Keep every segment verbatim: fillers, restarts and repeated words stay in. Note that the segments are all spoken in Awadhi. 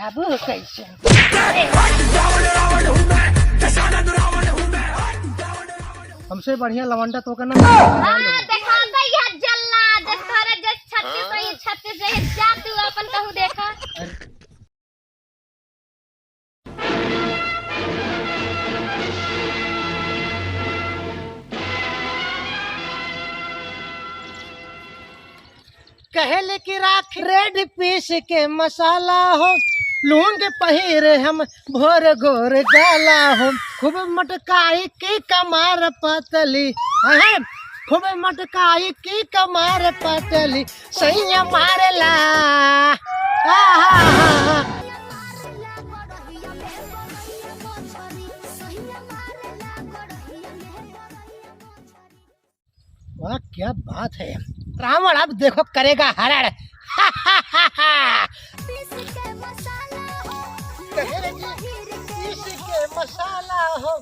अब कैसे? हमसे बढ़िया लवंडा तोका ना मिली। हाँ, देखा तो यह जल्ला, देख तोरे जस छत्तीस है, छत्तीस है, जा तू अपन कहूँ देखा। कहेले कि राख रेड पीस के मसाला हो, लूंग पहिरे हम भोर गोर गाला हो। खूब मटकाई की कमार पातली, अहे, खूब मटकाई की कमार पातली, सैया मारेला। आहा। वाह, क्या बात है। रावण अब देखो करेगा हरण। कहे लगी, पीस के मसाला हो,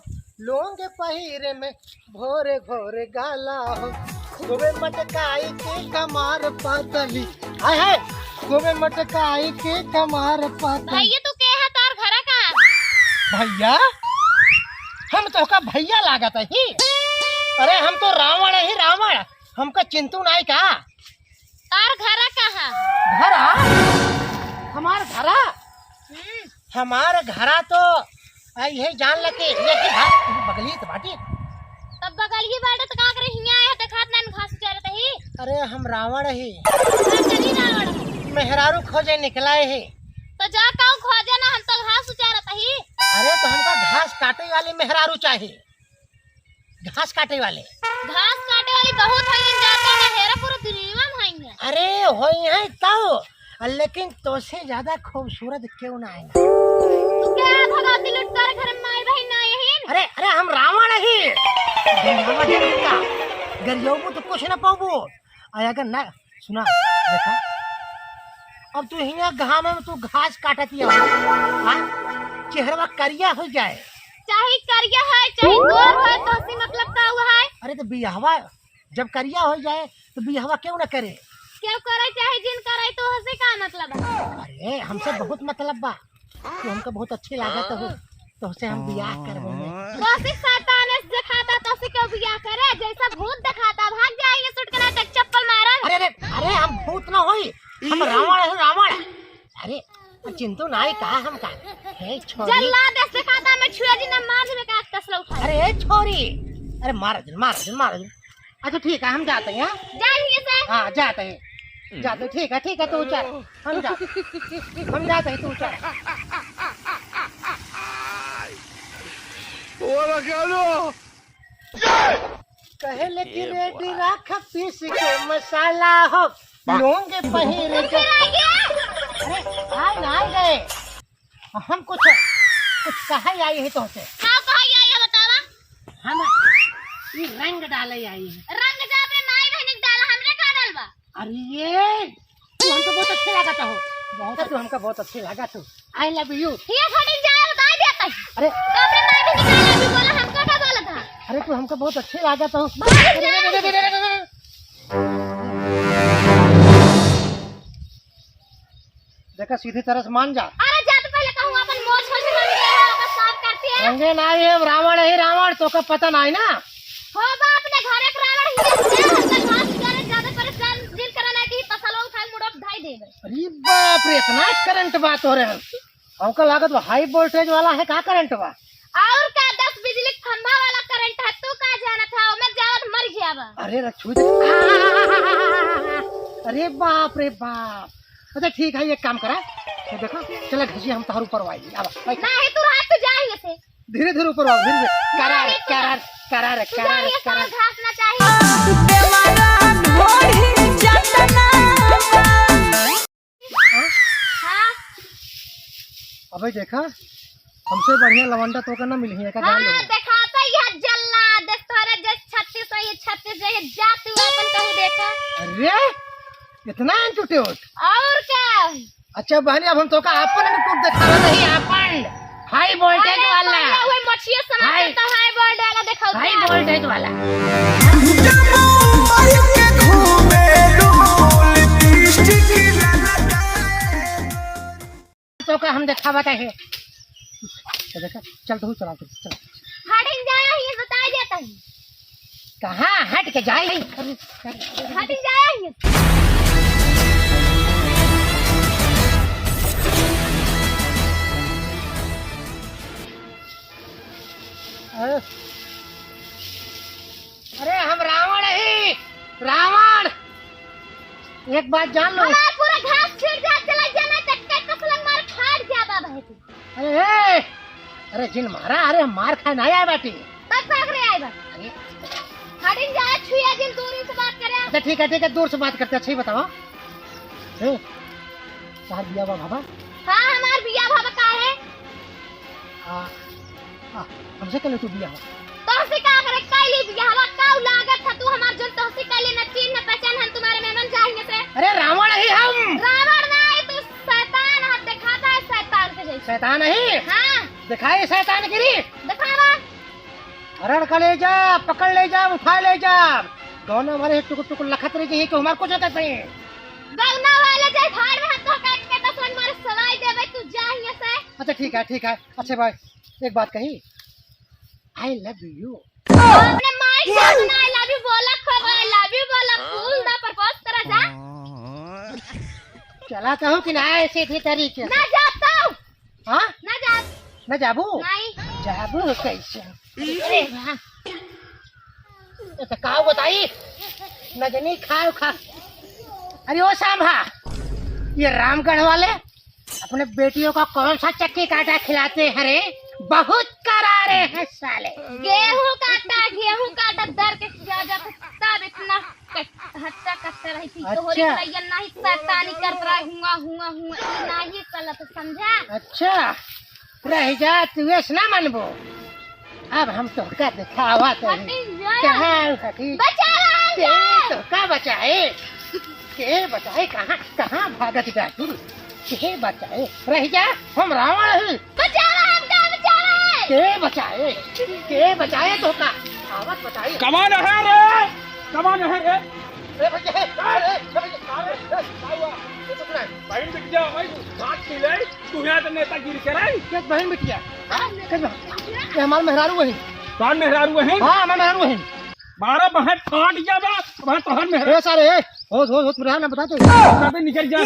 लौंग पहिरे में भोरे भोरे गाला हो। खूबे मटकाई के कमार पातली। हाय हाय, खूबे मटकाई के कमार पातली। भैया, तू के है, तार घरा कहाँ? भैया, हम तोहका भैया लागत ही। अरे, हम तो रावण ही, रावण। हमका चिंतू नाई का? तार घरा कहाँ? घरा? हमार घरा? हम्म। हमार घरा तो, आ, यही जान ल के, यही घर, बगली त बाटी। तब बगल ही बाटे त का करे हियाँ आया, देखात ना घास उचारत ही? अरे, हम रावण ही। का करी रावण? मेहरारू खोजे निकला ही। तो जा कहूँ खोजे ना, हम तो घास उचारत ही। अरे, तो हमका घास काटे वाली मेहरारू चाही। घास काटे वाले। घास काटे वाली बहुत है, इन जाता है, हेरा पूरा दुनिया में है। अरे, होई है तो, लेकिन तोसे ज्यादा खूबसूरत क्यों ना है? तू क्या भगवती लुट कर घर में माई बहन ना यही? अरे, अरे, हम रावण ही। गरियावा के लुट्टा। गरियाबू तो कुछ ना पाबू। आ, अगर ना, सुना, देखा, अब तू हियाँ घाम में तू घास काटत ही हो, हाँ? चेहरवा करिया हो जाए। चाहे करिया है, चाहे गोर है, तोसे मतलब का हुआ है? अरे, तो बियाहवा जब करिया हो जाए, तो बियाहवा क्यों ना करे? क्यों करे, चाहे जिन करे, तोहसे का मतलब है? अरे, हमसे बहुत मतलब बा। तू हमका बहुत अच्छी लागत हो, तोहसे हम बियाह करबो। तोहसे शैतान ऐसे दिखाता, तोहसे क्यों बियाह करे? जैसा भूत दिखाता, भाग जाएंगे सुट के, ना तक चप्पल मारा। अरे, अरे, अरे, हम भूत ना होई, हम रावण है, रावण। अरे, चिंतू नाई कहा हम का? हे छोरी। जल्लाद ऐसे दिखाता, मैं छुआ जी ना मार देबे का, कसला उठा। अरे, हे छोरी। अरे, मार दे, मार दे, मार दे। अच्छा, ठीक है, हम जाते हैं, हाँ? जा हियाँ से। हाँ, जाते हैं। जाते, ठीक है, ठीक है, तू चल। हम जाते, हम जाते हैं, तू चल। बोला क्या लो? कहे लेकिन ये रेडी बोला। राख पीस के मसाला हो, लौंग पहिर के। अरे, आए ना, आए गए। हम कुछ, कुछ कहे आई है तोहसे। का कहे आई है, बतावा? हम ई रंग डाले आई है। रंग जा अपने माई बहन के डाला, हमरे का डालबा? अरे ये, तू हमको बहुत अच्छे लागत हो। बहुत, तू हमको बहुत अच्छे लागत हो। I love you। ये घड़ी जाए बताई देता है। अरे। तो अपने माई बहन के I love you बोला, हमको का बोला था? अरे तू हमको बहुत अच्छे लागत हो। भाग जा। अरे, अरे, अरे, अरे, अरे, अरे। देखा, सीधी तरह से मान जा। अरे, जा तो पहले कहूँ, अपन मोछ होछ रंगे है, ओकर साफ करती है। रंगे ना, ये रावण है, रावण, तोका पता ना है ना। हो बा, अपने घर एक रावण ही है, हम तो घास करे, ज्यादा परेशान, दिल करा ना कि फसल हो, खाए, मुड़ो धाई देवे। अरे बाप रे, इतना करंट बात हो रहे हैं। हमका लागत बा, high voltage वाला है का करंट बा? और का, दस बिजली के खंभा वाला करंट है, तू का जानत है, ओमे जावत मर गया बा। अरे, रे, छुई दे। अरे बाप रे बाप। अच्छा ठीक है, एक काम करा, ये देखो, चला घसिया हम तोहर ऊपर वाई, आवा, बैठ। नहीं, तू हाथ तो जा ही से। धीरे धीरे ऊपर वाओ, धीरे धीरे। करा रे, नहीं, तू करा रे, करा रे, तू करा जा रे, ये करा सारा रे। घास ना चाहिए। देवारा ढोढ़ी जतना बा। हाँ? हाँ। अबे देखा, हमसे बढ़िया लवंडा तोका ना मिली है, का जान हाँ, लो। देखाता यह जल्ला, देख तोरे जे छत्तीस है, ये छत्तीस है, ये जा तू अपन कहूँ देखा। अरे, इतना attitude। और क्या? अच्छा बहनी, अब हम तोका अपन attitude दिखावा नहीं, अपन। High voltage अरे, वाला। पहले वही मछिया समझ high, के तो high voltage वाला देखा high होता। Voltage वाला। तोहका हम देखावत है। तो देखा, चल तू चला, चल। हटिन जाया ही, बता देता ही। कहाँ हट के जाई? अरे, अरे, हटिन जाया ही। अरे, अरे, हम रावण ही, रावण। एक बात जान लो। हमार पूरा घास छीट जात चला जाना, टक्का कसलन मार फाट जाबा बहती। अरे, ए, अरे जिन मारा, अरे हम मार खाए ना आए बाटी। तब का करे आए बा? अरे। हटिन जा, छुइया जिन, दूर से बात करे। अच्छा ठीक है, ठीक है, दूर से बात करते, अच्छा ही बतावा। ए, तोहार बिया बा बाबा? हाँ, हमार बिया बाबा का है? आ, आ, हमसे कर ले तू बिया। तोहसे का करे, कैली बिया हवा, का लागत है तू हमार जोन तोहसे कैली न चीन न पहचान, हम तुम्हारे मेहमान जाएंगे से। अरे रावण ही हम। रावण ना, ये तू शैतान है, दिखाता है शैतान के जैसे। शैतान ही? हाँ। दिखाए शैतान गिरी। दिखावा। हरण का ले जा, पकड़ ले जा, उठा ले जा। दोनों हमारे टुकुर टुकुर लखत रही कि हमारे कुछ होता सही। गौना वाले जाए भाड़ में, हम तो काट के दस रंग मारे सवाई देवे, तू जा यहाँ से। अच्छा ठीक है, ठीक है। अच्छे भाई, एक बात कही, I love you। अपने माई के अपना I love you बोला, खूब I love you बोला, फूल दा, propose करा जा। चला कहूँ कि ना ऐसे इसी तरीके से? ना जाता हूँ। हाँ? ना जा। ना जाबू? नहीं। जाबू कैसे? अरे वाह। ये तो का बताई? नजनी खाओ खा। अरे ओ सांभा, ये रामगढ़ वाले अपने बेटियों का कौन सा चक्की का आटा खिलाते हैं रे? बहुत करारे हैं साले। गेहूं का आटा, गेहूं का आटा दर के खिया जाता, तब इतना कट-, हट्टा कट्टा रही थी। अच्छा। तोहरी तरैया नाही शैतानी करत रहा, हुआ, हुआ, हुआ, ई नाही चलत, समझा? अच्छा, रह जा, तू ऐस ना मनबो। अब हम तोहका दिखावा तो हटी जा। कहाँ हटी? बचावा हमका। के तोहका बचाए? के बचाए? कहाँ, कहाँ भागत जाती? के बचाए? रह जा, हम रावण ही। बचावा हमका, बचावा। के बचाए? के बचाए तोहका? आवत बताई। कमान है रे? कमान है रे? ए भैया, ए, ए, ए भैया, अरे, ए, का हुआ? ये तो सुना है। बहन बिटिया, भाई, बात की ले, तू यहाँ तो नेता गिर के रही। के बहन बिटिया? हाँ? के बहन? ये हमार मेहरारू है। कौन मेहरारू है? हाँ, हमार मेहरारू है। बारह बहन काट गया बा, वहाँ तो हर मेहरारू। ए सारे, ए, होश, होश, होश, मेरा ना बता दे। कभी निकल जा।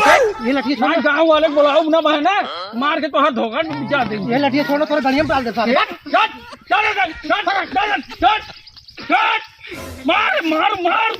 ये लठिया छोड़। गाँव वाले को बुलाओ ना बहन, मार के तो हाथ धोखा जा दे। ये लठिया छोड़, थोड़ा गड़िया में डाल दे सारे। हट, हट, हट, हट, हट, हट। मार, मार, मार।